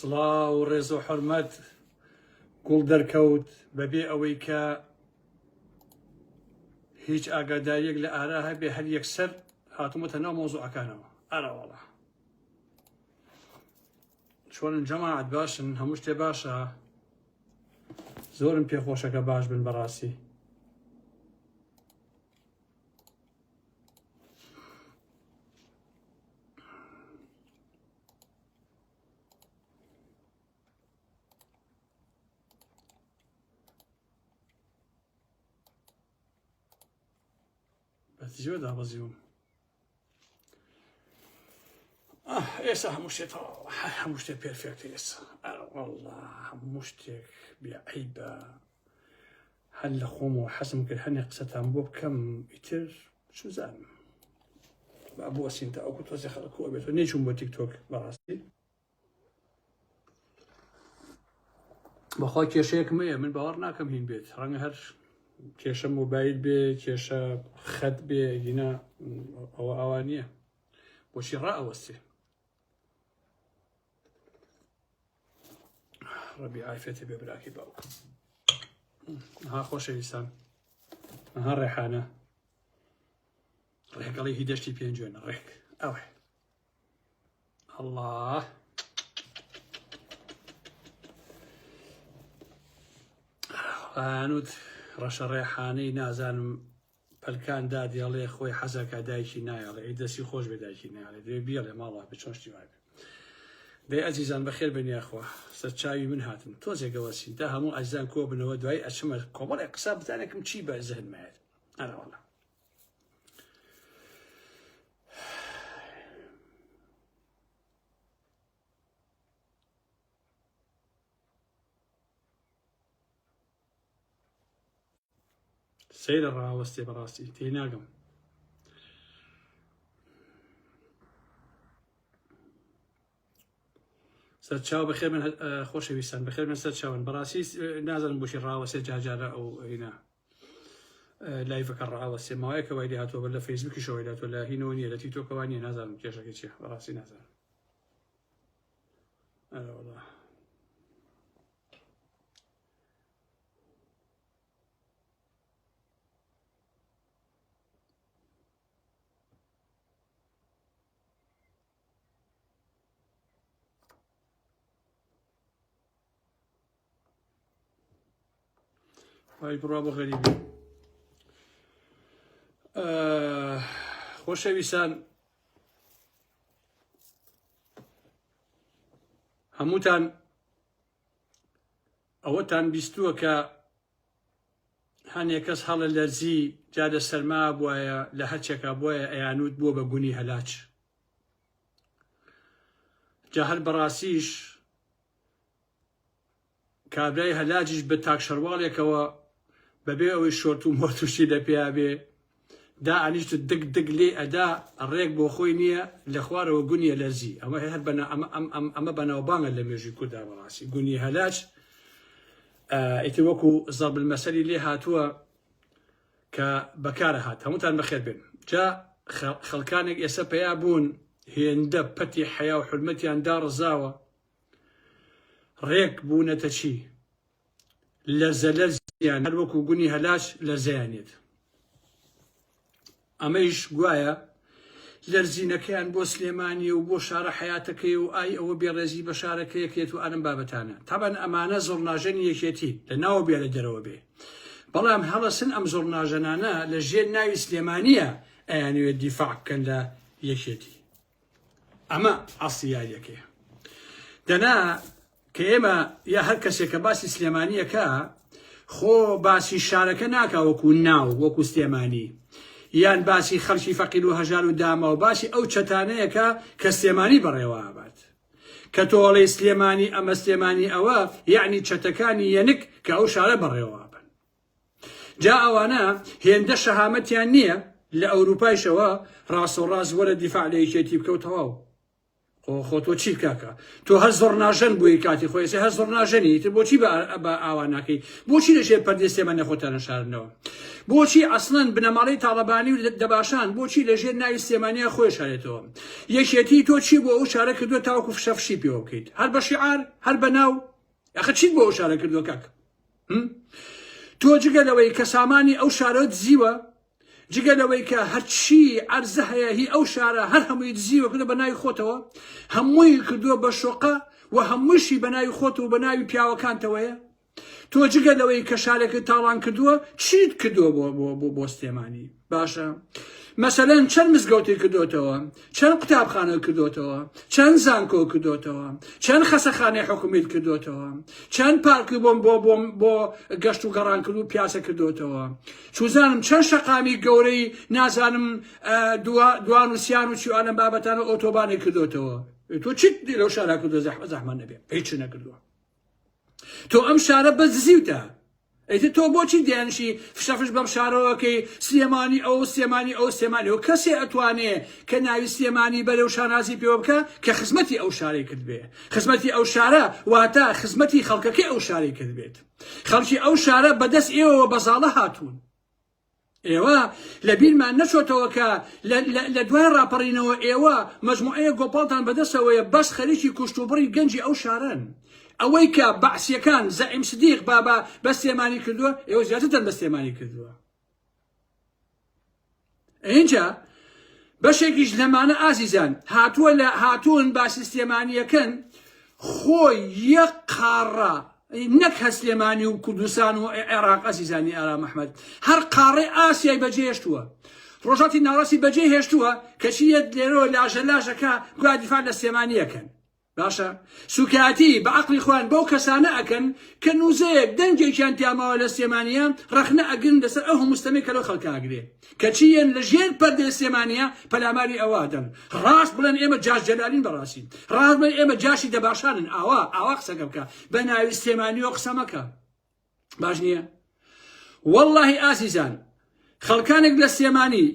سڵاو و ڕێز و حورمەت گوڵ دەرکەوت بەبێ ئەوەی کە هیچ ئاگاداریەک لە ئارا هەبێ هەر یەکسەر هاتوومەتە ناو مەوزوعەکانەوە ئەرەوەڵا چۆنن جەماعەت باشن هەموو شتێ باشە زۆرم پێخۆشەکە باش بن بەڕاستی بەس زۆر دابەزیوم ئێستا هەموو شتێ تەواوە هەموو شتێ perfect ە ئێستا والله هەموو شتێک بێ عەیبە هەر لە خۆمەوە حەزم کرد هەنێ قسەتان بۆ بکەم ئیتر چوزانم با بوەسین تا ئەوکو تۆزێ خەڵک کۆ بێتەوە نەیچووم بۆ تیک تۆک بەڕاستی بەخوا کێشەیەکم هەیە من باوەڕ ناکەم هین بێت ڕەنگە هەر کێشە مۆبایل بێ کێشە خەت بێ گینا ئەوە ئاوا نییە بۆچی ڕائەوەستێ ڕەبی عافێتە بێ براکەی باوک ها خۆشەویستان ها ڕێحانە ڕێگەڵی هی دەشتی پێنجوێنە ڕێک ئەوە الله ئەیانوت ڕەشە ڕێحانەی نازانم پەلکان دادی ئەڵێ خۆی حەزەکا دایکی نایەڵێ ئەی دەستی خۆش بێ دایکی نایەڵێ دەبێ بیڵێ ماڵە بێ چۆن شتی وابێ دەی ئەزیزان بەخێر بێن یاخوا سەرچاوی من هاتن تۆزێک گەوەسین تا هەموو ئەزیزان کۆ بنەوە دوایی ئەچمە کۆمەڵێک قسە بزانێکم چی بە زهنمایەت ئەرەوەڵا سەیرە ڕاوەستێ بەڕاستی تێی ناگەم. سەرچاو بەخێر من خۆشەویستان بەخێر من سەرچاون بەڕاستی نازانم بۆچی ڕاوەسێ جاجارە ئەو هینا live ەکە ڕاوەسێ ماوەیەکە وای لێ هاتووە بە لە فەیسبوکیشەوە وای لێ هاتووە لە هینەوە نییە لە تیکتۆکەوە نییە نازانم کێشەکەی چییە بەڕاستی نازانم ئەرە وەڵا وای بڕوا بۆ غەریبی خۆشەویستان هەمووتان ئەوەتان بیستووە کە هەنێ کەس هەڵە لەرزی جا لە سەرما بوایە لە هەرچێکا بوایە ئەیانوت بووە بە گونی هەلاج جا هەر بەڕاستیش کابرای هەلاجیش بە تاک شەرواڵێکەوە بەبێ ئەوەی شۆرت و مۆرتوشی لە پێیا بێ دائەنیشت و دگ دگ لێی ئەدا ڕێک بۆ خۆی نییە لە خوارەوە گونیە لەرزی ئەمە هەر بەنا ئەمە ئەم ئەم ئەمە بەناوبانگە لە مێژووی کوردا بەڕاستی گونی هەلاج ئیتر وەکو ضرب المثلی لێ هاتووە کە بەکارە هات هەمووتان بەخێر بێن جا خەڵکانێک ئێستا پەیا بوون هێندە پەتی حەیا و حورمەتیان داڕزاوە ڕێک بوونەتە چی لەرزە لەرزیان هەر وەکو گونی هەلاج لەرزەیانێت ئەمەیش گوایە لەرزینەکەیان بۆ سلێمانی و بۆ شارە حیاتەکەی و ئای ئەوە بێڕێزی بە شارەکەیەکێت و ئەم بابەتانە تابان ئەمانە زۆرناژەنی یەکێتی لە ناوە بێ لە دەرەوە بێ بەڵام هەڵەسن ئەم زۆرناژەنانە لە ژێر ناوی سلێمانیە ئەیانوێت دیفاع بکەن لە یەکێتی ئەمە ئەسڵی یاریەکەیە دەنا کە ئێمە یا هەر کەسێک کە باسی سلێمانیەکە خۆ باسی شارەکە ناکا وەکو ناو وەکو سلێمانی یان باسی خەڵکی فەقیر و هەژار و داما و باسی ئەو چەتانەیەکە کە سلێمانی بەڕێوە ئابات کە تۆڵەی سلێمانی ئەمە سلێمانی ئەوە یعنی چەتەکانی یەنک کە ئەو شارە بەڕێوە بن جا ئەوانە هێندە شەهامەتیان نییە لە ئەوروپایشەوە ڕاستەوڕاست وەرە دیفاع لە یەکێتی بکە و تەواو. خۆ خۆ تۆ چیت کاکە تۆ هەر زڕناژەن بووی کاتی خۆی ئێستا هەر زڕناژەنی ئیتر بۆچی بە بە ئاوا ناکەی بۆچی لەژێر پەردەی سلێمانی خۆتان نەشارنەوە بۆچی ئەسڵەن بنەماڵەی تاڵەبانی و دەباشان بۆچی لەژێر ناوی سلێمانیا خۆی شارێتەوە یەکێتی تۆ چی بۆ ئەو شارە کردووە تاوەکو فشە فشی پێوە بکەیت هەر بە شیعار هەر بە ناو ئەخە چیت بۆ ئەو شارە کردووە کاک تۆ جگە لەوەی کە سامانی ئەو شارە دزیوە جگە لەوەی کە هەرچی عەرزە هەیە هی ئەو شارە هەر هەمووی دزیوە کردوە بە ناوی خۆتەوە هەمووی کردووە بە شۆقە و هەمووشی بە ناوی خۆت و بە ناوی پیاوەکانتەوەیە تۆ جگە لەوەی کە شارێکت تاڵان کردووە چیت کردووە بۆ بۆ بۆ بۆ سلێمانی باشە مەسەلەن چەند مزگەوتی کردوتەوە چەند قوتابخانە کردوتەوە چەند زانکۆ کردوتەوە چەند خەسەخانەی حکومیت کردوتەوە چەند پارکی بۆم بۆ بۆم بۆ گەشت و گەڕان کرد و پیاسە کردوتەوە چوزانم چەند شەقامی گەورەی نازانم دوان و سیان و چیوانم بابەتانە ئۆتۆبانی کردوتەوە تۆ چیت لەو شارا کردو زەحمە زەحمە نەبێ هیچ نەکردووە تۆ ئەم شارە بەس دزیوتە ئیتر تۆ بۆچی دێنشی فشەفش بەم شارەوەکەی سلێمانی ئەو سلێمانی ئەو سلێمانی و کەسێ ئەتوانێ کە ناوی سلێمانی بەرێ و شانازی پێوە بکە کە خزمەتی ئەو شارەی کردبێ خزمەتی ئەو شارە واتە خزمەتی خەڵکەکەی ئەو شارەی کردبێت خەڵکی ئەو شارە بەدەست ئێوەوە بەزاڵە هاتوون ئێوە لە بیرمان نەچۆتەوە کە لە دوای ڕاپەڕینەوە ئێوە مەجموعەیە گۆپاڵتان بەدەستەوەیە بەس خەریکی کوشتوبڕی گەنجی ئەو شارەن. ئەوەی کە بەعسیەکان زەعیم سدیق بابا بە سلێمانی کردووە ئێوە زیاترتان بە سلێمانی کردووە. ئینجا بەشێکیش لەمانە ئازیزان هاتووە لە هاتوون باسی سلێمانیەکەن خۆی یەک قاڕە نەک هەر سلێمانی و کوردستان و عێراق ئەزیزانی ئارام ئەحمەد هەر قاڕەی ئاسیای بەجێهێشتووە ڕۆژهەڵاتی ناوەڕاستی بەجێ هێشتووە کەچی یەت لێرەوە لاژە لاژەکە گویا دیفاع لە سلێمانیەکەن باشە سوکایەتی بە عەقڵی خۆیان بەو کەسانە ئەکەن کە نوزەیەک دەنگێکیان تیاماوە لە سلێمانیە ڕەخنە ئەگرن لەسەر ئەو هەموو ستەمەی کە لەو خەڵکە ئەگرێ کەچی یەن لە ژێر پەردەی سلێمانیە پەلاماری ئەوە ئەدەن ڕاست بڵێن ئێمە جاش جەلالین بەڕاستی ڕاست بڵێن ئێمە جاشی دەباشانن ئاوا ئاوا قسەکە بکە بە ناوی سلێمانیەوە قسە مەکە باش نییە واللهی ئازیزان خەڵکانێک لە سلێمانی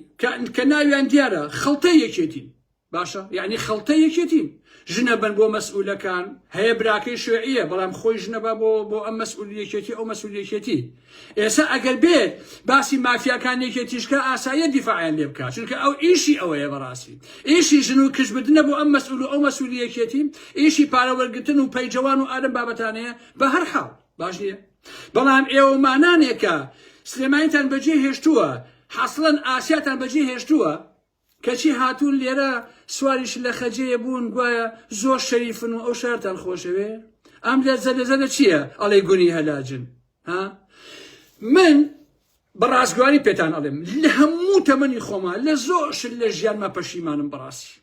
کە ناویان دیارە خەڵتە یەکێتین باشە یعنی خەڵتە یەکێتین ژنە بن بۆ مەسئولەکان هەیە براکەی شوێعیە بەڵام خۆی ژنە بە بۆ بۆ ئەم مەسئول یەکێتی ئەو مەسئول یەکێتی ئێستا ئەگەر بێت باسی مافیاکان یەکێتیشکە ئاساییە دیفاعیان لێ بکات چونکە ئەو ئیشی ئەوەیە بەڕاستی ئیشی ژن و کچبردنە بۆ ئەم مەسئول و ئەو مەسئول یەکێتی ئیشی پارە وەرگرتن و پەیجەوان و ئالم بابەتانەیە بە هەر حاڵ باش نییە بەڵام ئێوە مانانێکە سلێمانیتان بەجێ هێشتووە حەسڵەن ئاسیاتان بەجێ هێشتووە کەچی هاتوون لێرە سواری شلە خەجێ بوون گوایە زۆر شەریفن و ئەو شارتان خۆشەوێ ئەم لەزە لەزەدە چییە ئەڵێ گونی هەلاجن ها من بە ڕاستگوانی پێتان ئەڵێم لە هەموو تەمەنی خۆما لە زۆر شت لە ژیانما پەشیمانم بەڕاستی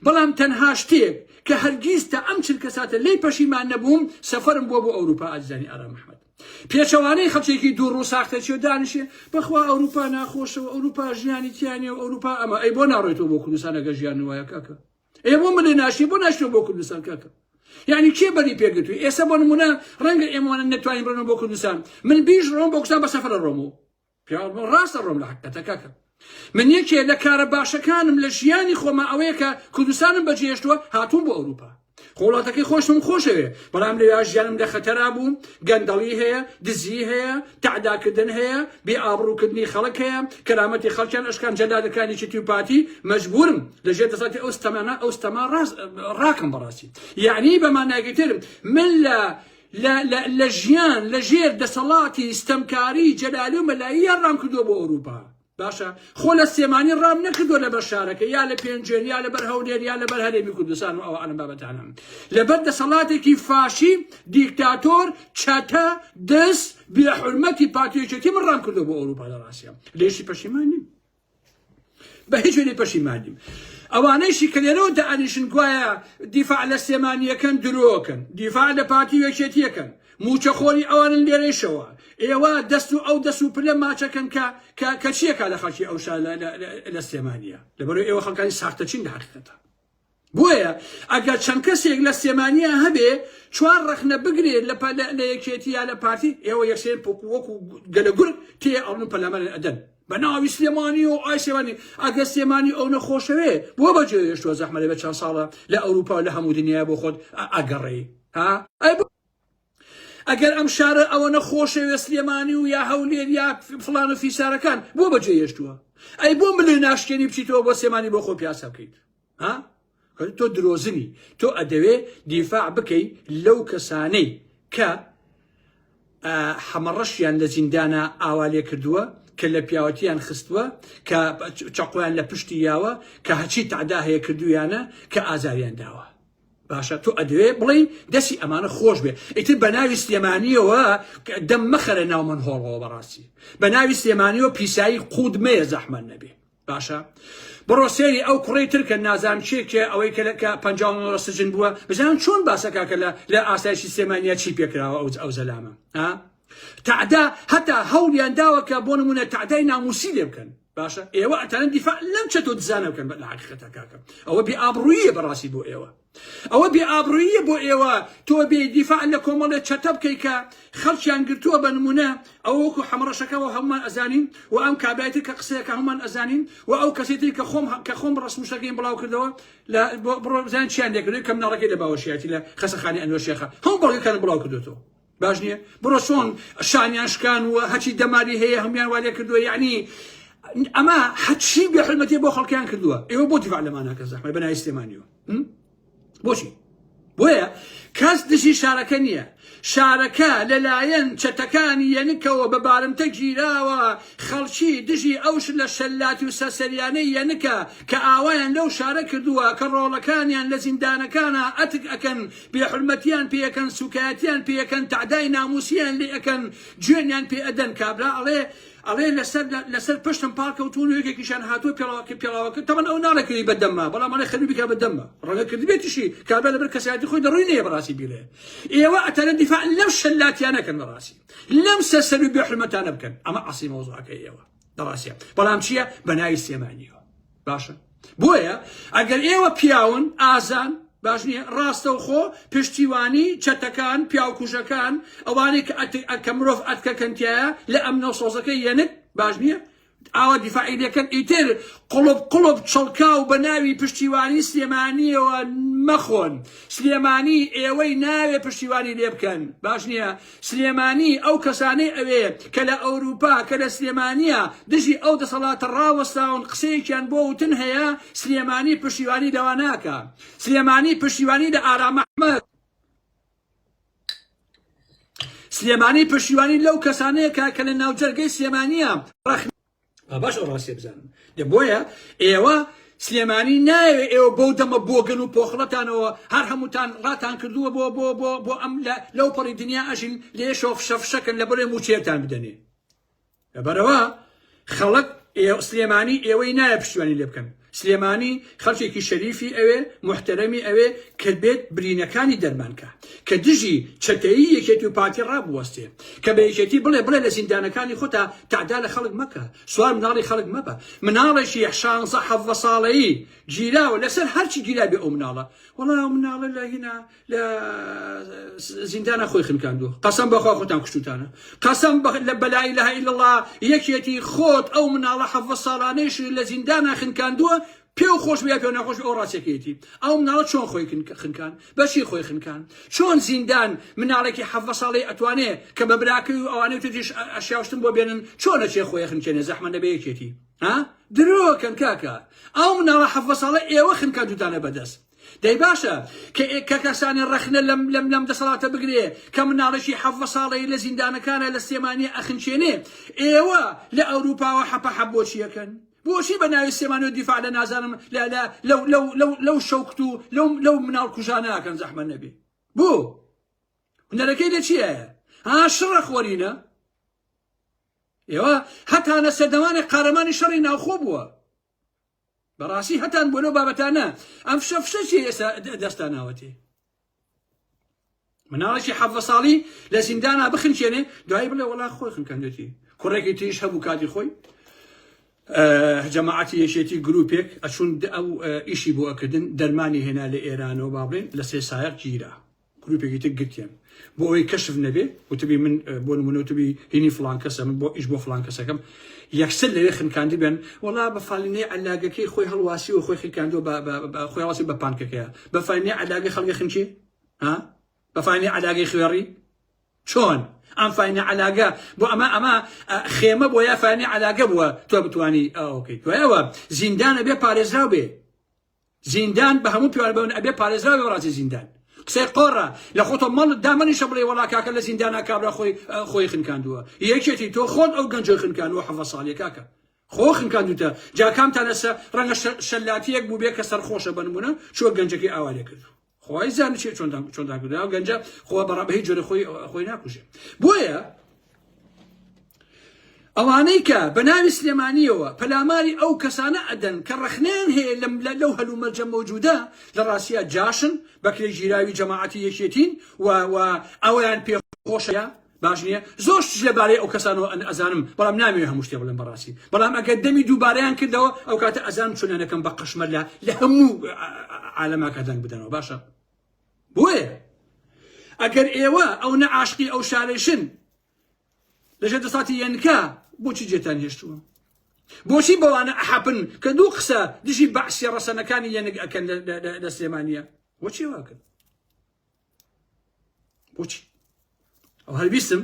بەڵام تەنها شتێک کە هەرگیز تا ئەم چرکە ساتە لێی پەشیمان نەبووم سەفەرم بووە بۆ ئەوروپا ئازیزانی ئارام ئەحمەد پێچەوانەی خەڵکێکی دووڕ و ساختەچی و دانیشێ بەخوا ئەوروپا ناخۆشە و ئەوروپا ژیانی تیانە و ئەوروپا ئەمە ئەی بۆ ناڕۆیتەوە بۆ کوردستان ئەگەر ژیان وایە کاکە ئێ بۆ ملێ ناشی بۆ ناشتەوە بۆ کوردستان کاکە یعنی کێ بەری پێگرتووی ئێستا بۆ نمونە ڕەنگە ئێمەوانە نەتوانین بڕۆن بۆ کوردستان من بیش ڕۆم بۆ کوردستان بە سەفەرە ڕۆمەوە پیاوە ڕاستە ڕۆم لە حقیقەتە کاکە من یەکێ لە کارە باشەکانم لە ژیانی خۆما ئەوەیە کە کوردستانم بەجێهێشتووە هاتووم بۆ ئەوروپا خۆ وڵاتەکەی خۆشم خۆشەوێ بەڵام لەوێ ژیانم لە خەتەرا بوو گەندەڵی هەیە دزی هەیە تەعداکردن هەیە بێ ئابڕووکردنی خەڵک هەیە کەرامەتی خەڵکیان ئەشکان جەلادەکانی چیتی و پارتی مەجبورم لەژێر دەسەڵاتی ئەو ستەمانە ئەو ستەما ڕاست ڕاکەم بەڕاستی یعنی بە مانایەکی تر من لە لە لە لە ژیان لە ژێر دەسەڵاتی ستەمکاری جەلالی و مەلاییان ڕام کردووە بۆ ئەوروپا باشە خۆ لە سلێمانی ڕام نەکردووە لەبەر شارەکە یا لە پێنجوێن یا لەبەر هەولێر یا لەبەر هەرێمی کوردستان و ئەوە ئەم بابەتانە لەبەر دەسەڵاتێکی فاشی دیکتاتۆر چەتە دز بێحورمەتی پارتی یەکێتی من ڕام کردووە بۆ ئەوروپا لە ڕاستیا لێشی پەشیمان نیم بە هیچ وێنەی پەشیمان نیم ئەوانەیشی کە لێرەوە دائەنیشن گوایە دیفاع لە سلێمانیەکەن درۆکەن دیفاع لە پارتی و یەکێتیەکەن موچەخۆری ئەوانن لێرەیشەوە ئێوە دەست و ئەو دەست و پلە ماچەکەن کە کە کە چیەکا لە خەڵکی ئەو شار لە سلێمانیە لەبەرەوە ئێوە خەڵکانی ساختەچین لە حەقیقەتە بۆیە ئەگەر چەند کەسێک لە سلێمانیا هەبێ چوار ڕەخنە بگرێت لە لە یەکێتی یا لە پارتی ئێوە یەکسەر وەکو گەلە گورگ تێ ئەڵن پەلاماریان ئەدەن. بە ناوی سلێمانی و ئای سلێمانی ئەگەر سلێمانی ئەو نەخۆشەوێ بۆ بەجێ هێشتووە زەحمەت بە چەند ساڵە لە ئەوروپا و لە هەموو دنیا بۆ خۆت ئەگەڕێی ها ئەی ئەگەر ئەم شارە ئەوە نەخۆشەوێ سلێمانی و یا هەولێر یا فلان و فیسارەکان بۆ بەجێ هێشتووە ئەی بۆ ملێ ناشکێنی بچیتەوە بۆ سلێمانی بۆ خۆ پیاسە بکەیت ها تۆ درۆزنی تۆ ئەدەوێ دیفاع بکەی لەو کەسانەی کە حەمەڕەشیان لە زیندانە ئاوا لێ کردووە کە لە پیاوەتیان خستووە کە چەقۆیان لە پشتی یاوە کە هەچی تەعدا هەیە کردویانە کە ئازاریان داوە باشە تۆ ئەدەوێ بڵێ دەستی ئەمانە خۆش بێ ئیتر بە ناوی سلێمانیەوە دەم مەخەرە ناو من هۆڵەوە بەڕاستی بە ناوی سلێمانیەوە پیسایی قوت مەیە زەحمەت نەبێ باشە بڕۆ سێری ئەو کوڕەی تر کە نازانم کێ کێ ئەوەی کە کە 59 سجن بووە بزانم چۆن باسەکە کە لە لە ئاسایشی سلێمانیا چی پێکراوە ئەو ئەو زەلامە ها تعدا هەتا هەوڵیان داوە کە بۆ نمونە تعدای ناموسی لێ بکەن باشە ئێوە ئەتانن دیفاع لەم چەتۆ دزانە بکەن لە حقیقەتە کاکە ئەوە بێ ئابڕوویە بەڕاستی بۆ ئێوە ئەوە بێ ئابڕووییە بۆ ئێوە تۆ بێ دیفاع لە کۆمەڵێ چەتە بکەی کە خەڵکیان گرتووە بە نمونە ئەوە وەکو حەمەڕەشەکەەوە هەمومان ئەزانین و ئەم کابرای تر کە قسەیەکە هەمومان ئەزانین و ئەو کەسی تر کە خۆم کە خۆم ڕسمشەکەیم بڵاو کردەوە لە بڕۆ بزان چیان لێکردووە کە مناڵەکەی لە باوەشیاتی لە خەسەخانەی ئەنوەر شێخە هەموو بەڵگەکانم بڵاو کردوێتەوە باش نییە بڕۆ چۆن شانیان شکان و هەچی دەماری هەیە هەمویان وا لێ کردووە یعنی ئەمە هەچی بێ حرمەتی بۆ خەڵکیان کردووە ئێوە بۆ دیفاع لەمانەکە زەحمەت بەناوی سلێمانیەوە بۆچی بۆیە کەس دژی شارەکە نییە شارەکە لەلایەن چەتەکانی یەنکەوە بە بارمتە گیراوە خەڵکی دژی ئەوش لە شەلاتی و سەرسەریانەی یەنکە کە ئاوایان لەو شارە کردووە کە ڕۆڵەکانیان لە زیندانەکانە ئەتک ئەکەن بێحورمەتیان پێ ئەکەن سوکایەتیان پێ ئەکەن تەعدای ناموسیان لێ ئەکەن جوێنیان پێ ئەدەن کابرا ئەڵێ ئەڵێ لەسەر لەسەر پشتم پاڵ کەوتون و یەکێکیشان هاتووە پێڵاوەکە پێڵاوەکە تەمەن ئەو ناڵێ کردی بە دەمما بەڵام ئەڵێ خەریبی بکە بە دەمما ڕەنگە کردبێتیشی کابرا لەبەر کەسایەتی خۆی دەڕوی نەیە بەڕاستی بیڵێ ئێوە ئەتەنە دیفاع لەم شەلاتیانە کەن بەڕاستی لەم سەرسەر و بێحورمەتانە بکەن ئەمە ئەسڵی مەوزوعەکەی ئێوە بەڕاستیە بەڵام چییە بە ناوی سلێمانیەوە باشە بۆیە ئەگەر ئێوە پیاون ئازان باش نییە ڕاستەوخۆ پشتیوانی چەتەکان پیاوکوژەکان ئەوانەی کە کە مرۆڤ ئەتکەکەنتایە لە ئەمنە سۆزەکە یەنک باش نییە ئاوا دیفاعی لێکەن ئیتر قڵب قڵب چڵکاو بە ناوی پشتیوانی سلێمانیەوە مەخۆن سلێمانی ئێوەی ناوێ پشتیوانی لێ بکەن باش نییە سلێمانی ئەو کەسانەی ئەوێ کە لە ئەوروپا کە لە سلێمانیە دژی ئەو دەسەڵاتە ڕاوەستاون قسەیەکیان بۆ وتن هەیە سلێمانی پشتیوانی لەوە ناکا سلێمانی پشتیوانی لە ئارام ئەحمەد سلێمانی پشتیوانی لەو کەسانەیە کە کە لە ناوجەرگەی سلێمانیە ڕەخنە با باش ئەو ڕاستیە بزانن دە بۆیە ئێوە سلێمانی ناوێ ئێوە بەو دەمە بۆگەن و پۆخڵەتانەوە هەر هەمووتان ڕاتان کردووە بۆ بۆ بۆ بۆ ئەم لەو پەڕی دنیا ئەژین لێشەوە فشە فشەکەن لە بەرێ موچەیەتان بدەنێ لەبەرەوە خەڵک سلێمانی ئێوەی نایە پشتیوانی لێ بکەن سلێمانی خەڵکێکی شەریفی ئەوێ موحتەرەمی ئەوێ کە بێت برینەکانی دەرمان کا کە دژی چەتەیی یەکێتی و پارتی ڕابوەستێ کە بە یەکێتی بڵێ بڵێ لە زیندانەکانی خۆتا تەعدا لە خەڵک مەکە سوار مناڵی خەڵک مەبە مناڵێکی شانزە حەڤدە ساڵەیی گیراوە لەسەر هەرچی گیرابێ ئەو مناڵە وەڵا ئەو مناڵە لە هینا لە زیندانە خۆی خنکاندووە قەسەم بەخوا خۆتان کوشتوتانە قەسەم لە بەلا ئیلە ئیلا اللە یەکێتی خۆت ئەو مناڵە حەڤدە ساڵانەیش لە زیندانە خنکاندووە پێو خۆش بێ پێو ناخۆش ئەو ڕاستەکەیەتی ئەو مناڵە چۆن خۆی خنکان بەشی خۆی خنکان چۆن زیندان مناڵێکی حەڤدە ساڵی ئەتوانێ کە بە براکەی و ئەوانەی تریش ئەشیاوشتن بۆ بێنن چۆن ئەچێ خۆی خنکێنێ زەحمە نەبێ یەکێتی ها درۆکەن کاکە ئەو مناڵە حەڤدە ساڵە ئێوە خنکاندوتانە بەدەست دەی باشە کە کە کەسانی ڕەخنە لەم لەم لەم دەسەڵاتە بگرێ کە مناڵێکی حەڤدە ساڵەی لە زیندانەکانە لە سلێمانی ئەخنکێنێ ئێوە لە ئەوروپاوە حەپە حەپ بۆچی ئەکەن بۆچی بە ناوی سلێمانی و دیفاع لە نازانم لە لە لەو لەو لەو لەو شەوکت و لەو لەو مناڵ کوژانە ئەکەن زەحمەت نەبێ بۆ هونەرەکەی لە چییە ها شڕە خۆرینە ئێوە هەتانە سەردەمانێک قارەمانی شەڕی ناوخۆ بووە بەڕاستی هەتان بۆ لەو بابەتانە ئەم فشە فشە چیە ئێستا دەستان ناوەتێ مناڵێکی حەڤدە ساڵی لە زیندانا بخنکێنێ دوایی بڵێ وەڵا خۆی خنکاندێتی کوڕێکی تریش هەبوو کاتی خۆی جەماعەتی یەکێتی گروپێک ئەچون ئەو ئیشی بۆ ئەکردن دەرمانی هێنا لە ئێرانەوە با بڵێن لە سێ سایەق گیرا. گروپێکی تر گرتیان بۆ ئەوەی کەشف نەبێ وتبی من بۆ نمونە وتبی هینی فلان کەسە من بۆ ئیش بۆ فلان کەسەکەم یەکسەر لەوێ خنکاندی بێن وەڵا بە فالینەی عەلاگەکەی خۆی هەڵواسی و خۆی خنکاندووە بە خۆی هەڵواسی بە پانکەکەیە بە فالینەی عەلاگە خەڵکە خنکێ ها بە فالینەی عەلاگەی خوێڕی چۆن ئەم فاینە عەلاگە بۆ ئەمە ئەمە خێمە بۆ یا فاینە عەلاگە بووە تۆ بتانی ئەوکەی دوایەوە زیندانە بێ پارێزراو بێ زیندان بە هەموو پیوان بەون ئەبێ پارێزراو بێ بەڕاستی زیندان قسەی قۆڕە لە خۆتۆ مەڵ دامەنیشە بڵێ وەڵا کاکە لە زیندانا کابرا خۆی خۆی خنکاندووە یەکێتی تۆ خۆت ئەو گەنجۆی خنکاندووە حەڤە ساڵیە کاکە خۆ خنکاندوتە جا کامتانە سە ڕەنگە شەلاتیەک بوو بێ کە سەرخۆشە بە نمونە چوە گەنجەکەی ئاوا لێ کردو خۆی زانی چێ چۆن چۆن داکردو ئەو گەنجە خۆ بەڕا بە هیچ جۆرە خۆی خۆی ناکوژێ بۆیە ئەوانەی کە بە ناوی سلێمانییەوە پەلاماری ئەو کەسانە ئەدەن کە ڕەخنەیان هەیە لەم لەو هەلومەرجە مەوجودە لە ڕاستیا جاشن بەکرێگیراوی جەماعەتی یەکێتین و و ئەوەیان پێ خۆشە باش نییە زۆر شتیش لەبارەی ئەو کەسانەوە ئەزانم بەڵام نامەوێ هەموو شتێ بڵێم بەڕاستی بەڵام ئەگەر دەمی دووبارەیان کردەوە ئەو کاتە ئەزانم چۆنیان ئەکەم بە قەشمەر لە لە هەموو عالەماکە دەنگ بدەنەوە باشە بۆیە ئەگەر ئێوە ئەو نە عاشقی ئەو شارەیشن لەژێر دەسەڵاتی یەنکە بۆچی جێتان هێشتووە بۆچی بەوانە ئەحەپن کە دوو قسە دژی بەعسیە ڕەسەنەکانی یەنک ئەکەن لە سلێمانیە بۆچی واکەن بۆچی ئەو هەر بیستم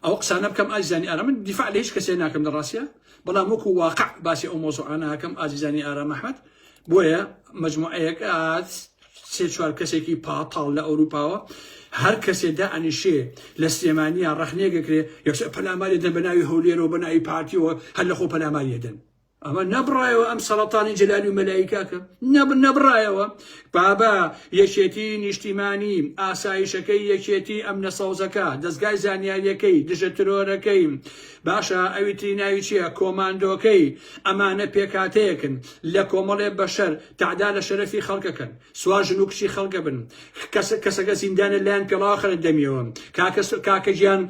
ئەو قسانە بکەم ئازیزانی ئارام من دیفاع لە هیچ کەسێ ناکەم لە ڕاستە بەڵام وەکو واقع باسی ئەو مۆزوعانە هەکەم ئازیزانی ئارام ئەحمد بۆیە مجموعەیەک سێ چوار کەسێکی پاتاڵ لە ئەوروپاوە هەر کەسێ دائەنیشێ لە سلێمانیا ڕەخنەیەک ئەکرێ یەکسەر پەلاماری دەن بە ناوی هەولێرەوە بە ناوی پارتیەوە هەر لە خۆ پەلاماری دەن ئەمە نەبڕایەوە ئەم سەڵەتانی جەلالی و مەلایی کاکە نەب نەبڕایەوە بابا یەکێتی نیشتیمانی ئاسایشەکەی یەکێتی ئەمنە سەوزەکە دەستگای زانیاریەکەی دژە ترۆرەکەی باشە ئەوی تری ناوی چییە کۆماندۆکەی ئەمانە پێکاتەیەکن لە کۆمەڵێ بەشەر تەعدا لە شەرەفی خەڵکەکەن سوار ژن و کچی خەڵکە بن کەسەکە زیندانە لایەن پێڵاوە خەرە دەمیەوە کاکە کاکە گیان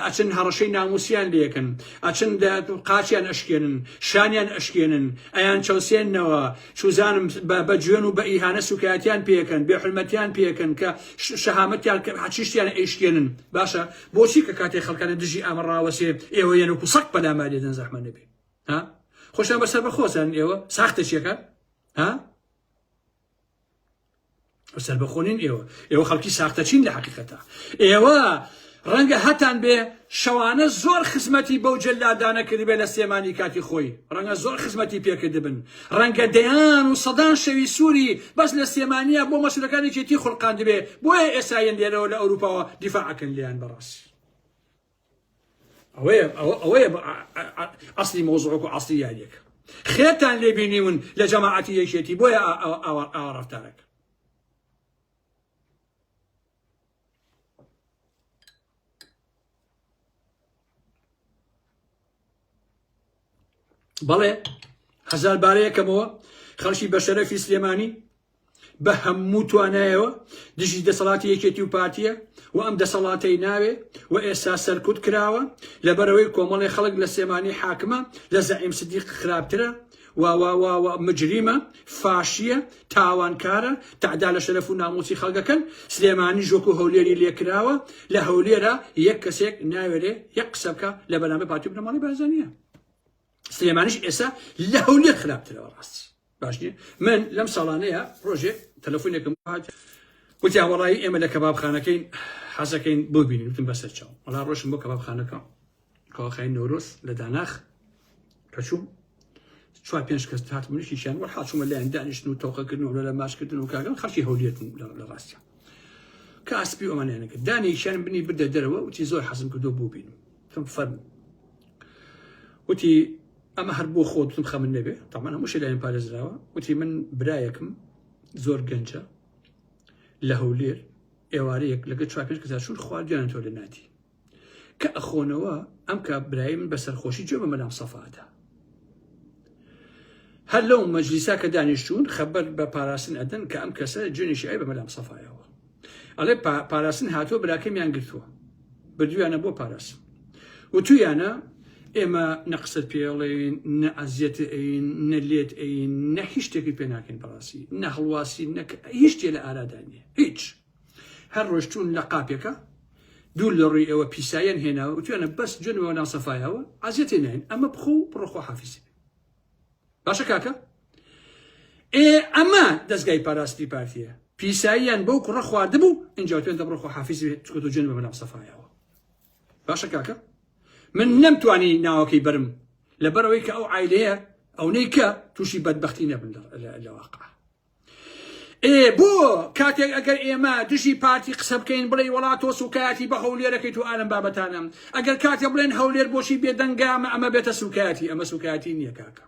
ئەچن هەڕەشەی ناموسیان لێکن ئەچن قاچیان ئەشکێنن شانیان ئەشکێنن ئەیان چەوسێنەوە چوزانم بە جوێن و بە ئیهانە سوکایەتیان پێکەن بێ حرمەتیان پێکەن کە شەهامەتیان کە هەچیشتیان ئەیشکێنن باشە بۆچی کە کاتێ خەڵکانە دژی ئامە ڕاوەسێ ئێوە یەن وەکو سەگ پەلاماری دەن زەحمە نەبێ ها خۆشیان بەسەر بەخۆزان ئێوە ساختە چیەکان ها سەربەخۆ نین ئێوە ئێوە خەڵکی ساختەچین لە حقیقەتە ئێوە ڕەنگە هەتان بێ شەوانە زۆر خزمەتی بەو جەلادانە کردبێ لە سلێمانی کاتی خۆی ڕەنگە زۆر خزمەتی پێکردبن ڕەنگە دەیان و سەدان شەوی سووری بەس لە سلێمانیا بۆ مەسولەکانی چێتی خولقاندبێ بۆیە ئێسایەن لێرەوە لە ئەوروپاوە دیفاعەکەن لێیان بەڕاستی ئەوەیە ئەوەیە ئەسلی مۆزوعەک و ئەسلی یاریەکە خێرتان لێ بینیون لە جەماعەتی یەکێتی بۆیە ئاوا ڕەفتارەکە بەڵێ هەزار بارەیەکەمەوە خەڵکی بەشەرەفی سلێمانی بە هەموو توانایەوە دژی دەسەڵاتی یەکێتی و پارتیە و ئەم دەسەڵاتەی ناوێ و ئێستا سەرکوت کراوە لەبەرەوەی کۆمەڵی خەڵک لە سێمانی حاکمە لە زەعیم سدیق خراپترە و و و و مجریمە فاشیە تاوانکارە تەعدا لە شەرەف و ناموسی خەڵکەکەن سلێمانی ژۆک و هەولێری لێکراوە لە هەولێرە یەک کەسێک ناوێرێ یەک قسە بکە لە بەرامبەر پارتی بنەماڵەی بارزانیە سلێمانیش ئێستا لە هەولێر خراپترەوە ڕاستی باش نییە من لەم ساڵانەیە ڕۆژێک تەلەفۆنێکم هات وتیان وەڵایی ئێمە لە کەبابخانەکەین حەزەکەین بۆ بینین وتم بەسەر چاو وەڵا ڕۆشم بۆ کەبابخانەکە کەواخای نەورۆز لە داناخ کە چووم چوار پێنج کەس هاتم یەکێکیان وەرحاڵ چوومە لایەن دانیشتن و تەوقەکردن و لە ماشکردن و کاکەم خەڵکی هەولێر بوون لە ڕاستیا کە ئاسپی ئەمانیانە کرد دانێکیان بنی بردە دەرەوە وتی زۆر حەزم کردو بۆ بینم تم فەرموو وتی ئەمە هەر بۆ خۆت وتم خەمن نەبێ تامان هەموو شتێ لایەن پارێزراوە وتی من برایەکم زۆر گەنجە لە هەولێر ئێوارەیەک لەگە چوار پێنج کەسا چوون خواردیان تۆ لە ناتی کە ئەخۆنەوە ئەم کە برای من بە سەرخۆشی گوێ بە مەلام سەفادا هەر لەو مەجلیسا کە دانیشتون خەبەر بە پاراستن ئەدەن کە ئەم کەسە جوێنێکی ئەی بە مەلام سەفایەوە ئەڵێ پاراستن هاتووە براکەمیان گرتووە بردویانە بۆ پاراستن وتویانە ئێمە نە قسەت پێڵێن نە ئەزیەت ئەین نە لێت ئەین نە هیچ شتێکی پێ ناکەین بەڕاستی نە هەڵواسی نە هیچ شتێ لە ئارادا نییە هیچ. هەر ڕۆشتون لە قاپێکە دوور لە ڕووی ئێوە پیساییان هێناوە وتویانە بەس جوێنەوە ناسەفایەوە عەزیەتێ ناین ئەمە بخۆ و بڕۆ خوا حافیزی بێ باشە کاکە ئێ ئەمە دەستگای پاراستنی پارتیە پیساییان بەو کوڕە خواردبوو اینجا وتویان دەبڕۆ خوا حافیزی بێ چونکە تۆ جوێن بە مەلا مستەفایەوە باشە کاکە من نەمتوانی ناوەکەی بەرم لەبەرەوەی کە ئەو عیلەیە ئەونەی کە تووشی بەدبختی نەبن لە واقع ئێ بۆ کاتێک ئەگەر ئێمە دژی پارتی قسە بکەین بڵێی وەڵا تۆ سوکایەتی بە هەولێرەکەیت و ئالەم بابەتانە ئەگەر کاتێ بڵێن هەولێر بۆچی بێدەنگە ئەمە ئەمە بێتە سوکایەتی ئەمە سوکایەتی نییە کاکە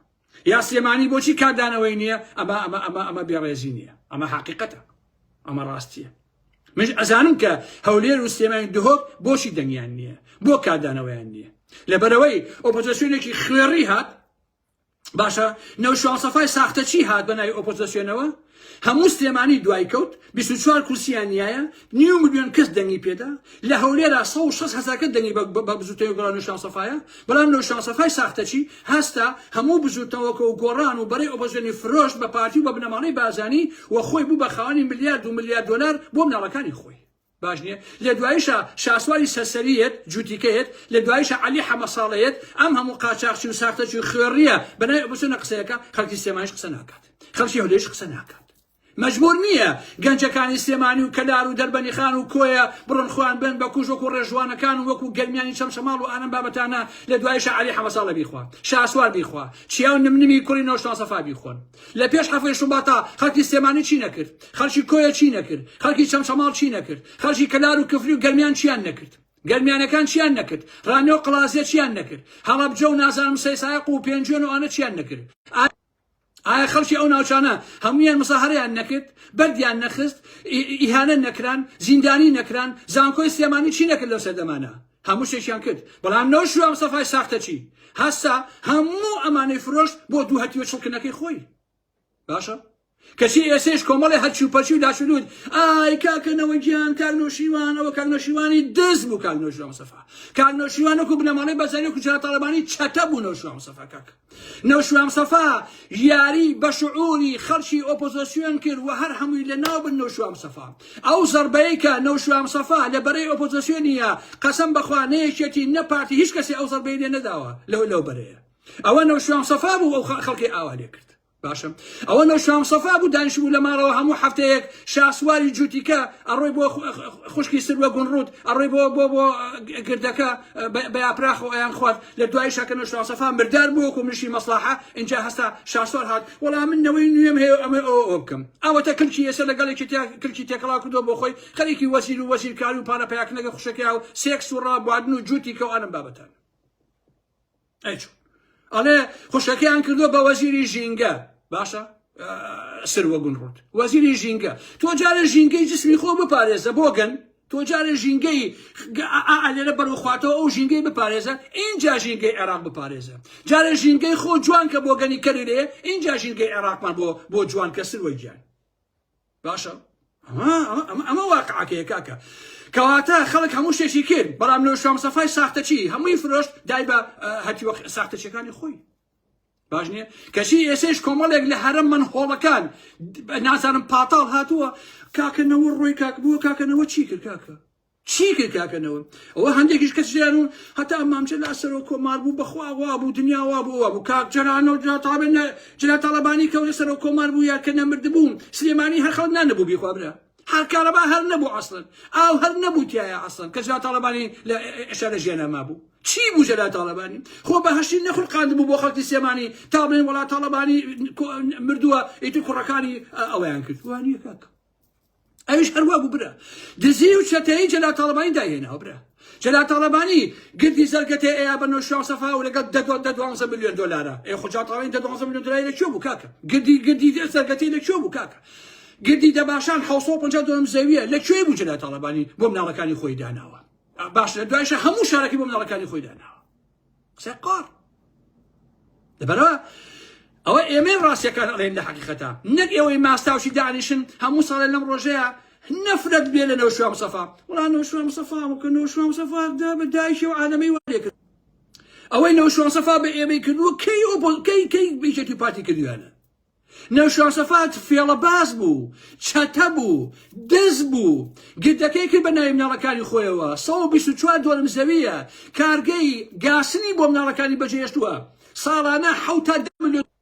یا سلێمانی بۆچی کاردانەوەی نییە ئەمە ئەمە ئەمە ئەمە بێڕێزی نییە ئەمە حقیقەتە ئەمە ڕاستیە منش ئەزانم کە هەولێر و سلێمانی دهۆک بۆچی دەنگیان نییە بۆ کاردانەوەیان نییە لەبەرەوەی ئۆپۆزیسیۆنێکی خوێڕی هات باشە نەوشیروان سەفای ساختەچی هات بە ناوی ئۆپۆزسیۆنەوە هەموو سلێمانی دوای کەوت 24 کورسیان نیایە نیو ملیۆن کەس دەنگی پێدا لە هەولێرا 160 هەزار کەس دەنگی بە بزوتنەوەی گۆڕان نەوشیروان سەفایە بەڵام نەوشیروان سەفای ساختەچی هەستا هەموو بزوتنەوەکە و گۆڕان و بەرەی ئۆپۆزسیۆنی فرۆشت بە پارتی و بە بنەماڵەی بارزانی و خۆی بوو بە خاوەنی ملیارد و ملیارد دۆلار بۆ مناڵەکانی خۆی. باش نیە لە دوایشا شاسواری سەرسەری یەت جوتیکە یەت لە دوایشا عەلی حەمە ساڵە یەت ئەم هەموو قاچاخچی و ساختەچی و خوێڕیە بەناوی ئۆپۆزسیۆنە قسەیەکە خەڵکی سلێمانیش قسە ناکات خەڵکی هەولێریش قسە ناکات مەجبور نییە گەنجەکانی سلێمانی و کەلار و دەربەنیخان و کۆیە بڕۆن خۆیان بن بە کوژ وەکو ڕێژوانەکان و وەکو گەرمیانی چەمچەماڵ و ئانەم بابەتانە لە دوایشا عەلی حەمە ساڵە بیخوا شاسوار بیخوا چیا و نمنمی کوڕی نەوشیروان سەفا بیخۆن لە پێش حەفەی شوباتا خەڵکی سلێمانی چی نەکرد؟ خەڵکی کۆیە چی نەکرد؟ خەڵکی چەمچەماڵ چی نەکرد؟ خەڵکی کەلار و کفری و گەرمیان چیان نەکرد؟ گەرمیانەکان چیان نەکرد؟ ڕانیە و قڵازیە چیان نەکرد؟ هەڵەبجە و نازانم سەیسایەق و پێنجوێن و ئەوانە چیان نەکرد؟ ئایا خەڵکی ئەو ناوچانە هەموویان مزاهەرەیان نەکرد؟ بەردیان نەخست؟ ئیهانە نەکران؟ زیندانی نەکران؟ زانکۆی سلێمانی چی نەکرد لەو سەردەمانە؟ هەموو شتێکیان کرد بەڵام نەوشیروان مستەفای ساختەچی هەستا هەموو ئەمانەی فرۆشت بۆ دوو هەتیوە چڵکنەکەی خۆی باشە کەچی ئێسێش کۆمەڵی هەرچی و پەرچی و لاشولوت ئای کاکە نەوە گیان کاک نەوشیروان ئەوە کاک نەوشیروانی دز بوو کاک نەوشیروان مستەفا کاک نەوشیروان وەکو بنەماڵەی بەرزانی وەکو جەلال تاڵەبانی چەتە بوو نەوشیروان مستەفا کاک نەوشیروان مستەفا یاری بە شعوری خەڵکی ئۆپۆزۆسیۆن کرد و هەر هەمووی لە ناو برد نەوشیروان مستەفا ئەو زەربەیەی کە نەوشیروان مستەفا لە بەرەی ئۆپۆزۆسیۆنیە قەسەم بەخوا نە یەکێتی نە پارتی هیچ کەسێ ئەو زەربەی لێ نەداوە لەو لەو بەرەیە ئەوە نەوشیروان مستەفا بوو ئەو خەڵکی ئاوا لێ کرد باشە ئەوە نەوشیروان مستەفا بوو دانیشتبوو لە ماڵەوە هەموو هەفتەیەک شاسواری جوتیکە ئەڕۆی بۆ خوشکی سروە گونڕوت ئەڕۆی بۆ بۆ بۆ گردەکە بە یاپراخ و ئەیان خوارد لە دوای شەکە نەوشیروان مستەفا مردار بوو وەکو منشی مەسڵاحە ئینجا هەستا شاسوار هات وەڵا من نەوەی نوێم هەیە ئەمە ئەوە ئەوە بکەم ئەوەتە کلکی ئێستا لەگەڵێکی کلکی تێکەڵا کردووە بۆ خۆی خەریکی وەزیر و وەزیرکاری و پارە پیاکردنەکە خوشەکەیا و سێکس و ڕابواردن و جوتیکە و ئەم بابەتان ئەی چۆن ئەڵێ خوشکەکەیان کردووە بە وەزیری ژینگە باشە سروە گونڕوت وەزیری ژینگە تۆ جارێ ژینگەی جسمی خۆ بپارێزە بۆ گەن تۆ جارێ ژینگەی لێرە بەرەوخواتەوە ئەو ژینگەی بپارێزە اینجا ژینگەی عێراق بپارێزە جارێ ژینگەی خۆ جوان کە بۆ گەنی کەری لێ اینجا ژینگەی عێراقمان بۆ بۆ جوان کە سروە گیان باشە ئەمە واقعەکەیە کاکە کەواتە خەڵک هەموو شتێکی کرد بەڵام نەوشیروان مستەفای ساختەچی هەمووی فرۆشت دای بە هەتیوە ساختەچیەکانی خۆی باش نییە کەچی ئێسێش کۆمەڵێک لە هەرم من هۆڵەکان نازانم پاتاڵ هاتووە کاکە نەوە ڕۆی کاک بووە کاکە نەوە چی کرد کاکە چی کرد کاکە نەوە ئەوە هەندێکیش کەس ژیان و هەتا مام جەلال سەرۆک کۆمار بوو بەخوا وا بوو دنیا وا بوو وا بوو کاک جەلانۆ جەلال تاڵەبانی کەوتە سەرۆک کۆمار بوو یا کە نەمردبوو سلێمانی هەر خەڵک نان نەبوو بیخوا برا هەر کارەبا هەر نەبوو ئەسڵەن ئاو هەر نەبوو تایە ئەسڵەن کە جەلال تاڵەبانی لە ئێشا لە ژیانا مابوو چی بوو جەلال تاڵەبانی خۆ بەهەشتی نەخولقاندبوو بۆ خەڵکی سلێمانی تا بڵێن وەڵا تاڵەبانی مردووە ئیتر کوڕەکانی ئەوەیان کرد وانییە کاکە ئەویش هەروا بوو برا دزی و چەتەیی جەلال تاڵەبانی دایهێناوە برا جەلال تاڵەبانی گردی زەرگەتێ ئەیا بە نەوشیروان سەفا و لەگەڵ دە دە دوانزە ملیۆن دۆلارە ئێ خۆ جەلال تاڵەبانی دە دوانزە ملیۆن دۆلاری لە کوێ بوو کاکە گردی گردی زەرگەتێ لە کوێ بوو کاکە گردی دەباشان 750 دۆنم زەویە لە کوێ بوو جەلال تاڵەبانی بۆ مناڵەکانی خۆی داناوە باش لە دوایشە هەموو شارەکەی بۆ مناڵەکانی خۆی داناوە قسەی قاڕ لەبەرەوە ئەوە ئێمەی ڕاستیەکان ئەڵێن لە حەقیقەتە نەک ئێوەی ماستاوچی دانیشن هەموو ساڵێ لەم ڕۆژەیە نەفرەت بێ لە نەوشیروان مستەفا وڵا نەوشیروان مستەفا وەکە نەوشیروان مستەفا دا بە دایکی و عالەمەی وا لێ کرد ئەوەی نەوشیروان مستەفا بە ئێمەی کردووە کەی ئۆپۆ کەی کەی یەکێتی پارتی کردویانە؟ نەوشیروان سەفات فێڵەباز بوو، چەتە بوو، دز بوو، گردەکەی کرد بە ناوی مناڵەکانی خۆیەوە، 124 دۆنم زەوییە، کارگەی گاسنی بۆ مناڵەکانی بەجێهێشتووە، ساڵانە حەوت تا دە ملیۆن.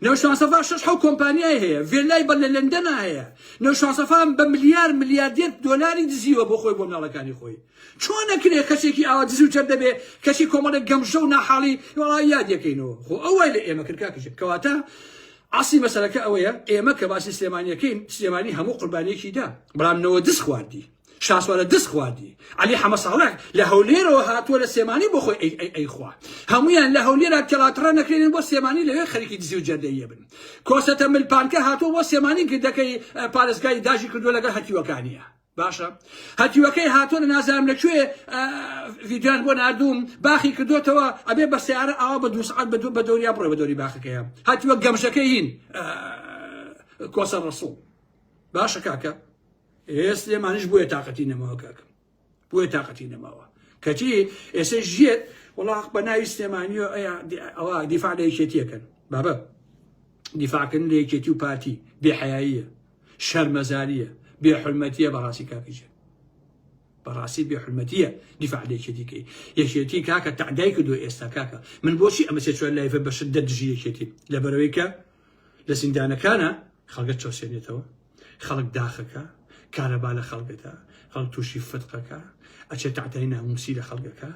نەوشیروان سەفا شەش حەو کۆمپانیای هەیە، ڤێلای بە لە لەندەنا هەیە. نەوشیروان سەفا بە ملیار ملیاردێر دۆلاری دزیوە بۆ خۆی بۆ مناڵەکانی خۆی. چۆن ئەکرێ کەسێکی ئاوا دز و جەردە بێ کەچی کۆمەڵێک گەمژە و ناحاڵی وەڵا یاد یەکەینەوە. خۆ ئەو وای لە ئێمە کرد کاکە ژیر. کەواتە ئەسڵی مەسەلەکە ئەوەیە ئێمە کە باسی سلێمانیەکەین سلێمانی هەموو قوربانیەکی دا بەڵام نەوە دز خواردی. شاسوارە دز خواردی عەلی حەمە ساڵح لە هەولێرەوە هاتووە لە سێمانی بۆ خۆی ئەی ئەی ئەیخوا هەمویان لە هەولێرا تێڵاتڕە نەکرێنن بۆ سێمانی لەوێ خەریکی دزی و جەردەییە بن کۆسەتە ملپانکە هاتووە بۆ سێمانی گردەکەی پارێزگای داژی کردووە لەگەڵ هەتیوەکانیە باشە هەتیوەکەی هاتووە لە نازانم لە کوێ ڤیدیۆیان بۆ ناردووم باخی کردوتەوە ئەبێ بە سیارە ئاوا بە دو سعات بە دوو بە دەوریا بڕێ بە دەوری باخەکەیە هەتیوە گەمژەکەی هین کۆسە ڕەسوڵ باشە کاکە ئێ سلێمانیش بۆیە تاقەتی نەماوە کاکە بۆیە تاقەتی نەماوە کەچی ئێستا ژێت وڵاق بە ناوی سلێمانی ئەوە دیفاع لە یەکێتیەکەن بابە دیفاعکردن لە یەکێتی و پارتی بێحەیاییە شەرمەزاریە بێحرمەتیە بەڕاستی کاکەجێ بەڕاستی بێحرمەتیە دیفاع لە یەکێتی کەی یەکێتی کاکە تەعدای کردو ئێستا کاکە من بۆچی ئەمە سێ چوار live ە بە شدە دژی یەکێتی لەبەرەوەی کە لە زیندانەکانە خەڵکە چەوسێنێتەوە خەڵک داخەکە کارەبا لە خەڵکەکە خەڵک تووشی فتقەکە ئەچێت تەعدای ناموسی لە خەڵکەکە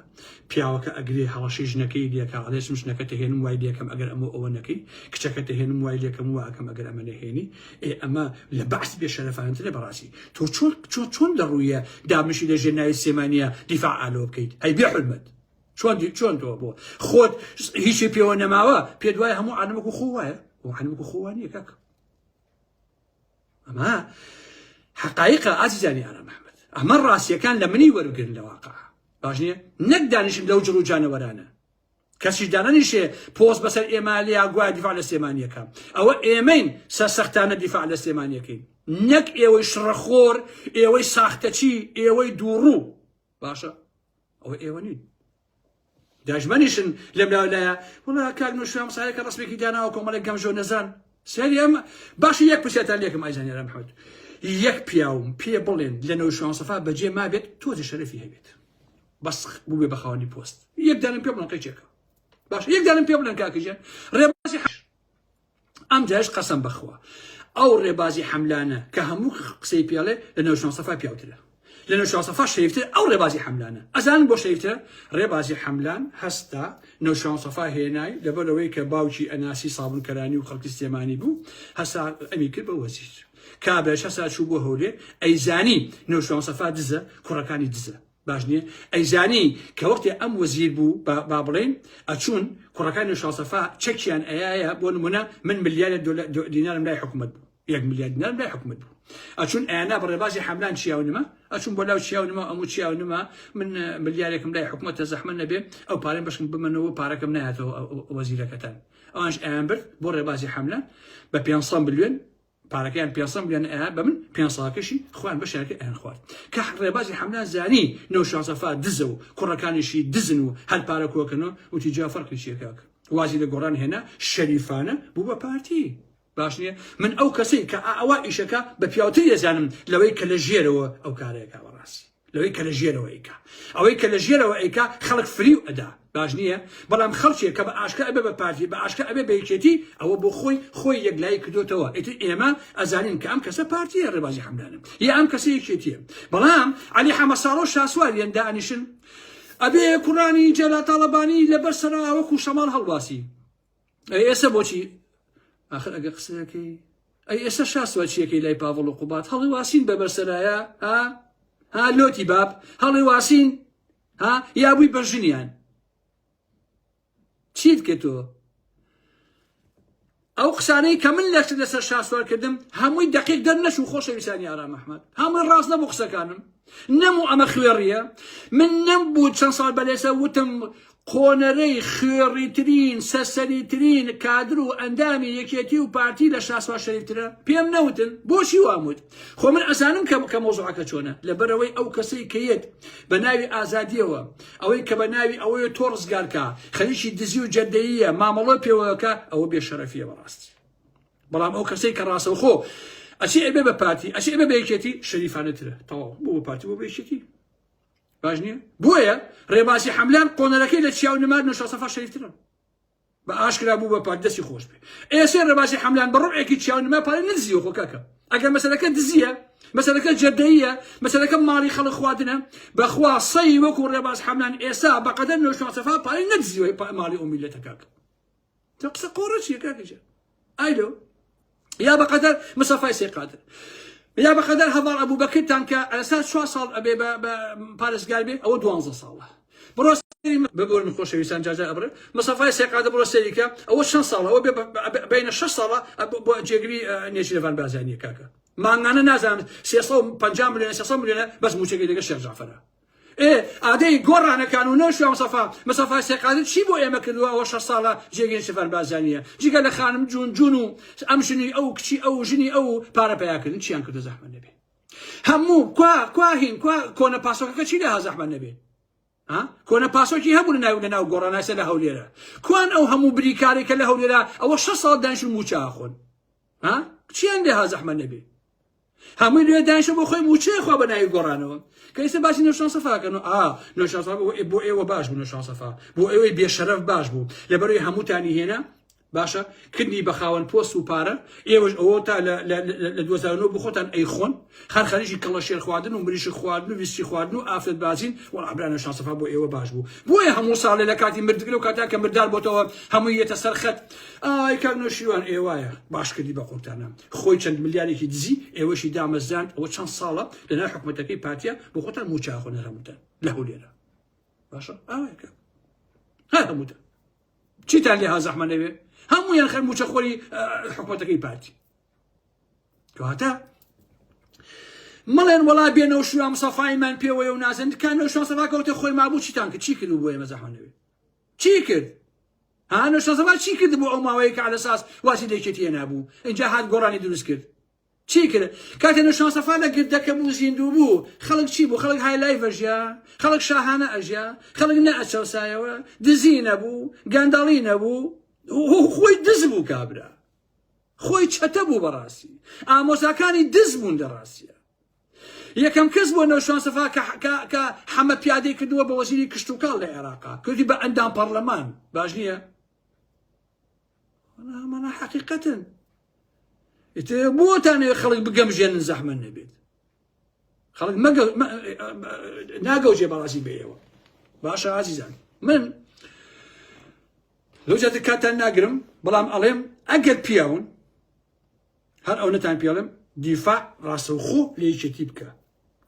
پیاوەکە ئەگرێ هەڵەشەی ژنەکەی لێکا ئەڵێسم ژنەکە تەهێنم وای لێکەم ئەگەر ئەمە ئەوە نەکەی کچەکە تەهێنم وای لێکەم واکەم ئەگەر ئەمە نەهێنی ئێ ئەمە لە بەعس بێ شەرەفانترە بەڕاستی تۆ چۆن چۆن چۆن لە ڕوویە دامشی لە ژێر ناوی سێمانیە دیفاع ئالۆ بکەیت ئەی بێ حرمەت چۆن چۆن تۆ بۆ خۆت هیچی پێوە نەماوە پێ دوای هەموو عالەمەکو خۆ وایە و عالەمەکو خۆ وانیە کاک ئەمە حقایقە ئازیزانی ئارام ئەحمەد ئەمە ڕاستیەکان لە منی وەربگرن لە واقع باش نییە نەک دانیشم لەو جڕ و جانەوەرانە کەسیش دانەنیشێ پۆست بەسەر ئێمە لیا گوایە دیفاع لە سلێمانیەکە ئەوە ئێمەین سەرسەختانە دیفاع لە سلێمانیەکەین نەک ئێوەی شڕەخۆر ئێوەی ساختەچی ئێوەی دووڕوو باشە ئەوە ئێوە نین داژمەنیشن لەم لایە وڵا کاک نوشیان سایەکە ڕسمێکی داناوە کۆمەڵێک گەمژۆ نەزان سەری ئەم باشە یەک پرسیارتان لێکم ئایزانیارە محمد یەک پیاوم پێ بڵێن لە نەوشیروان سەفا بەجێ مابێت تۆزی شەرەفی هەبێت بەس بووبێ بە خاوەنی پۆست یەک دانم پێ بڵێن قەیچێکە باش یەک دانم پێ بڵێن کاکە گیان ڕێبازی ئەم جارش قەسەم بەخوا ئەو ڕێبازی حەملانە کە هەموو قسەی پێڵێ لە نەوشیروان سەفا پیاوترە لە نەوشیروان سەفا شەریفتر ئەو ڕێبازی حەملانە ئەزانن بۆ شەریفترە ڕێبازی حەملان هەستا نەوشیروان سەفا هێنای لەبەرەوەی کە باوکی ئەناسی سابونکەرانی و خەڵکی سلێمانی بوو هەسا ئەمی کرد بە وەزیر کابراش هەسا چوو بۆ هەولێر ئەیزانی نەوشیروان سەفا دزە کوڕەکانی دزە باش نییە ئەیزانی کە وەختێ ئەم وەزیر بوو با بڵێین ئەچوون کوڕەکانی نەوشیروان سەفا چەکیان ئەیایە بۆ نمونە من ملیارێک دینارم لای حکوومەت بوو یەک ملیار دینارم لای حکوومەت بوو ئەچوون ئەیانا بە ڕێبازی حەملان چیا و نما ئەچوون بۆ لاو چیا و نما ئەموو چیا و نما من ملیارێکم لای حکوومەتە زەحمە نەبێ ئەو پارەی بەشکم بمەنەوە پارەکەم نایەتەوە وەزیرەکەتان ئەوانش ئەیان برد بۆ ڕێبازی حەملان بە 500 ملیۆن پارەکەیان 500 ملیۆن ئەیا بە من پێنج ساڵەکەشی خۆیان بەشیان کرد ئەیان خوارد کە ڕێبازی حەملان زانی نەوشیروان سەفا دزە و کوڕەکانیشی دزن و هەر پارە کۆکەنەوە وتی جا فەرقی چییە کاک وازی لە گۆڕان هێنا شەریفانە بوو بە پارتی باش نییە من ئەو کەسەی کە ئەوە ئیشەکە بە پیاوتر دەزانم لەوەی کە لە ژێرەوە ئەو کارەیەکە بەڕاستی لەوەی کە لە ژێرەوە ئەیکا ئەوەی کە لە ژێرەوە ئەیکا خەڵک فریو ئەدا باش نییە بەڵام خەڵکێک کە بە ئاشکرا ئەبێ بە پارتی بە ئاشکرا ئەبێ بە یەکێتی ئەوە بۆ خۆی خۆی یەکلایی کردوتەوە ئیتر ئێمە ئەزانین کە ئەم کەسە پارتیە ڕێبازی حەملانە یا ئەم کەسە یەکێتیە بەڵام عەلی حەمەساڵۆ شاسوار یان دانیشن ئەبێ کوڕانی جەلال تاڵەبانی لەبەر سەرا وەکو شەماڵ هەڵواسی ئەی ئێستا بۆچی ئاخر ئەگە قسەکەی ئەی ئێستا شاسوا چیەکەی لای پاڤڵ و قوبات هەڵی واسین بە بەرسەرایە ها ها لۆتی باب هەڵی واسین ها یا بووی بە ژنیان چیت کە تۆ ئەو قسانەی کە من لەش لەسەر شاسوار کردم هەمووی دقیق دەرنەچوو خۆشەویستانی ئارام ئەحمەد هەمووی ڕاست نەبوو قسەکانم نەموو ئەمە خوێڕیە من نەم بوو چەند ساڵ بەلێسە وتم. قۆنەرەی خوێڕیترین سەرسەریترین کادر و ئەندامی یەکێتی و پارتی لە شاسوار شەریفترە؟ پێم نەوتن؟ بۆچی وام وت؟ خۆ من ئەزانم کە کە مەوزوعەکە چۆنە، لەبەرئەوەی ئەو کەسەی کە یەت بە ناوی ئازادیەوە، ئەوەی کە بە ناوی ئەوەیە تۆ ڕزگارکا، خەریکی دزی و جەردەییە، مامەڵە پێوەکا، ئەوە بێ شەرەفیە بەڕاستی. بەڵام ئەو کەسەی کە ڕاستەوخۆ ئەچێ ئەبێ بە پارتی، ئەچێ ئەبێ بە یەکێتی، شەریفانەترە. تەواو، بۆ بە پارتی بۆ بە یەکێتی. باش نییە؟ بۆیە ڕێبازی حەملان قۆنەرەکەی لە چیا و نمار نۆشاسەفا شەریفترە. بە ئاشکرا بوو بە پارت دەستی خۆش بێ. ئێسێ ڕێبازی حەملان بە ڕوعێکی چیا و نما پارەی نەدزیوە خۆ کاکە. ئەگەر مەسەلەکە دزییە، مەسەلەکە جەردەییە، مەسەلەکە ماڵی خەڵک خواردنە، بەخوا سەی وەکو ڕێباز حەملان ئێسا بەقەدەر نۆشاسەفا پارەی نەدزیوە ماڵی ئەو میللەتە کاکە. تە قسە قۆڕە چیە کاکە گیان ئای لۆ یا بەقەدەر مستەفای سەی قادر یا بەقەدەر هەڤاڵ ئەبوبەکرتان کە ئێستا چوار ساڵ ئەبێ بە پارێزگار بێ ئەوە دوانزە ساڵە بڕۆ ببورن خۆشەویستان جاجا ئەبڕێ مستەفای سەی قادر بڕۆ سەریکە ئەوە چەند ساڵە ئەوە بێ بینە شەش ساڵە بۆ جێگری نێچیرڤان بارزانیە کاکە مانگانە نازانم 350 ملیۆن 300 ملیۆنە بەس موچەکەی لەگە شێخ جعفەرە ئێ ئادەی گۆڕانەکان و نەوشیروان مستەفا مستەفا سێقادر چی بۆ ئێمە کردووە ئەوە شەش ساڵە جێگەی نێچیرڤان بارزانییە جگە لە خانم جوون جوون و ئەم ژنی ئەو کچی ئەو ژنی ئەو پارە پەیاکردن چیان کردو زەحمەت نەبێ هەموو کوا کوا هین کوا کۆنە پاسۆکەکە چی لە زەحمەت نەبێ ها کۆنە پاسۆکی هەبوو لە ناو لە ناو گۆڕانایسە لە هەولێرە کوان ئەو هەموو بریکارێک کە لە هەولێرە ئەوە شەش ساڵ دانیشن مووچە ئەخۆن ها چیان لێ ها زەحمەت نەبێ هەمووی لێ دانیشە بۆ خۆی موچەیە خوا بە ناوی گۆڕانەوە کە ئێستا باسی نەوشان سەفا کەن و ئا نەوشان سەفا بۆ ئێوە باش بوو نەوشان سەفا بۆ ئێوەی بێشەرەف باش بوو لەبەرەوەی هەمووتانی هێنا باشە کردنی بە خاوەن پۆست و پارە ئێوەش ئەوە تا لە 2009 بۆ خۆتان ئەیخۆن هەر خەریکی کەڵە شێر خواردن و مریشک خواردن و ویسکی خواردن و ئافرەت بازین وەڵا برا نەوشان سەفا بۆ ئێوە باش بوو بۆیە هەموو ساڵێ لە کاتی مردگرە و کاتا کە مردار بۆتەوە هەمووی یەتە سەر خەت ئای کاک نەوشیروان ئێوایە باش کردی بە قورتانە خۆی چەند ملیارێکی دزی ئێوەشی دامەزراند ئەوە چەند ساڵە لەناو حکومەتەکەی پارتیا بۆ خۆتان موچە ئەخۆن هەر هەمووتان لە هەولێرە باشە ئاوایەکە هەر هەمووتان چیتان لێ ها زەحمە نەوێ هەموویان خەر موچەخۆری حکومەتەکەی پارتی کەواتە مەڵێن وەڵا بێ نەوشیروان مستەفایمان پێوەیە و نازن کە نەوشیروان مستەفا کەوتە خۆی مابوو چیتان کرد چی کرد بۆ ئێمە زەحمە نەوێ چی کرد ها نەوشیروان مستەفا چی کرد بۆ ئەو ماوەیە کە عەلەساس وازی لە یەکێتی هێنابوو ئینجا هات گۆڕانی دروست کرد چی کرد کاتێ نەوشیروان مستەفا لە گردەکە بوو زیندوو بوو خەڵک چی بوو خەڵک high life ئەژیا خەڵک شاهانە ئەژیا خەڵک نەئەچەوسایەوە دزی نەبوو گەندەڵی نەبوو خۆی دز بوو کابرا خۆی چەتە بوو بەڕاستی ئامۆزاکانی دز بوون لە ڕاستیە یەکەم کەس بووە نەوشیروان سەفا کە کە کە حەمە پیادەی کردووە بە وەزیری کشتوکاڵ لە عێراقا کردی بە ئەندام پەڕلەمان باش نییە ئەمانە حەقیقەتن ئیتر بۆتان خەڵک بگەمژێنن زەحمەت نەبێت خەڵک ناگەوجێ بەڕاستی بە ئێوە باشە ئازیزان من لەو جاتر کاتان ناگرم بەڵام ئەڵێم ئەگەر پیاون هەر ئەونەتان پێڵێم دیفاع ڕاستەوخۆ لە یەکێتی بکە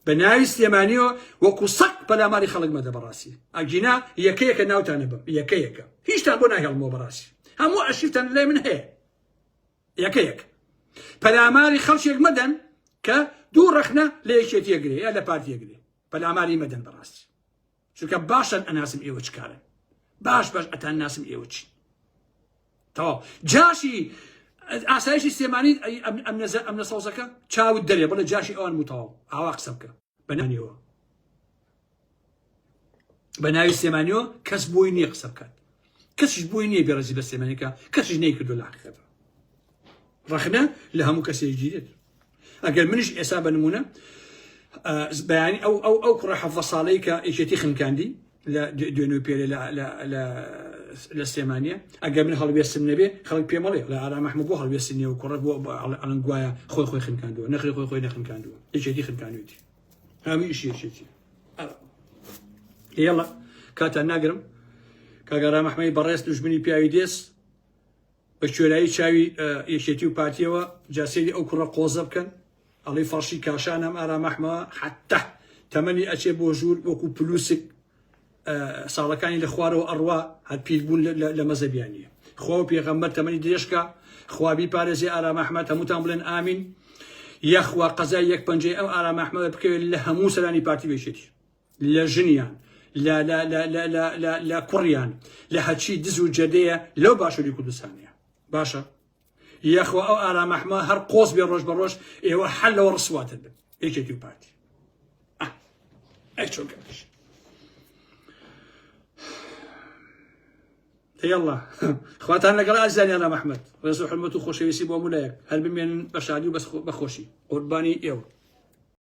بە ناوی سلێمانیەوە وەکو سەگ پەلاماری خەڵک مەدە بەڕاستی ئەگینا یەکە یەکە ناوتانە بم یەکە یەکە هیچتان بۆ ناهێڵمەوە بەڕاستی هەموو ئەرشیفتان لای من هەیە یەکە یەک پەلاماری خەڵکێک مەدەن کە دوو ڕەخنە لە یەکێتیە گرێ یا لە پارتیە گرێ پەلاماری مەدەن بەڕاستی چونکە باشان ئەناسم ئێوە چ کارن باش باش ئەتان ناسم ئێوە چین تەواو جاشی ئاسایشی سلێمانی ئەمنە سەوزەکە چاوت دەرێ بڵێ جاشی ئەوان بوو تەواو ئاوا قسە بکە بەنانیەوە بە ناوی سلێمانیەوە کەس بۆی نییە قسە بکات کەسیش بۆی نییە بێڕێزی بە سلێمانیکە کەسیش نەیکردو لە حقیقەتە ڕەخنە لە هەموو کەسێک گیرێت ئەگەر منیش ئێسا بە نمونە بەیانی ئەو ئەو ئەو کوڕە حەڤە ساڵەی کە یەکێتی خنکاندی لە دوێنێ پێرێ لە لە لە لە سلێمانیە ئەگەر من هەڵوێستم نەبێ خەڵک پێمەڵێ لە ئارام ئەحمەد بۆ هەڵوێستی نییە و کوڕە بۆ ئەڵەن گوایە خۆی خۆی خنکاندووە نەخێ خۆی خۆی نەخنکاندووە یەکێتی خنکاندوێتی هەموو ئیشی یەکێتی یەڵا کاتان ناگرم کاک ئارام ئەحمەدی بەڕێز دوژمنی پیاوی دێس بە کوێرایی چاوی یەکێتی و پارتیەوە جا سەیری ئەو کوڕە قۆزە بکەن ئەڵێی فەڕشی کاشان ئەم ئارام ئەحمە حەتتا تەمەنی ئەچێ بۆ ژوور وەکو پلوسک ساڵەکانی لە خوارەوە ئەڕوا هەر پیربوون لە مەزەبیان نییە خوا و پێغەمبەر تەمەنی درێژکە خوا بیپارێزێ ئارام ئەحمەد هەمووتان بڵێن ئامین یەخوا قەزای یەک پەنجەی ئەم ئارام ئەحمەدە بکەوێت لە هەموو سەرانی پارتی بێشێتی لە ژنیان. لە لە لە لە لە لە لە کوڕیان لە هەرچی دز و جەدەیە لەو باشووری کوردستانەیە باشە یاخوا ئەو ئارام ئەحمە هەر قۆز بێ ڕۆژ بە ڕۆژ ئێوە حەل لەوە ڕسواتر بن یەکێتی و پارتی ئەی چۆن گەمەش یاڵڵا خواتان لەگەڵ ئازیزانی ئارام ئەحمەد ڕێز و حرمەت و خۆشەویستی بۆ هەموو لایەک هەر بمێنن بە شادی و بەخۆشی قوربانی ئێوە.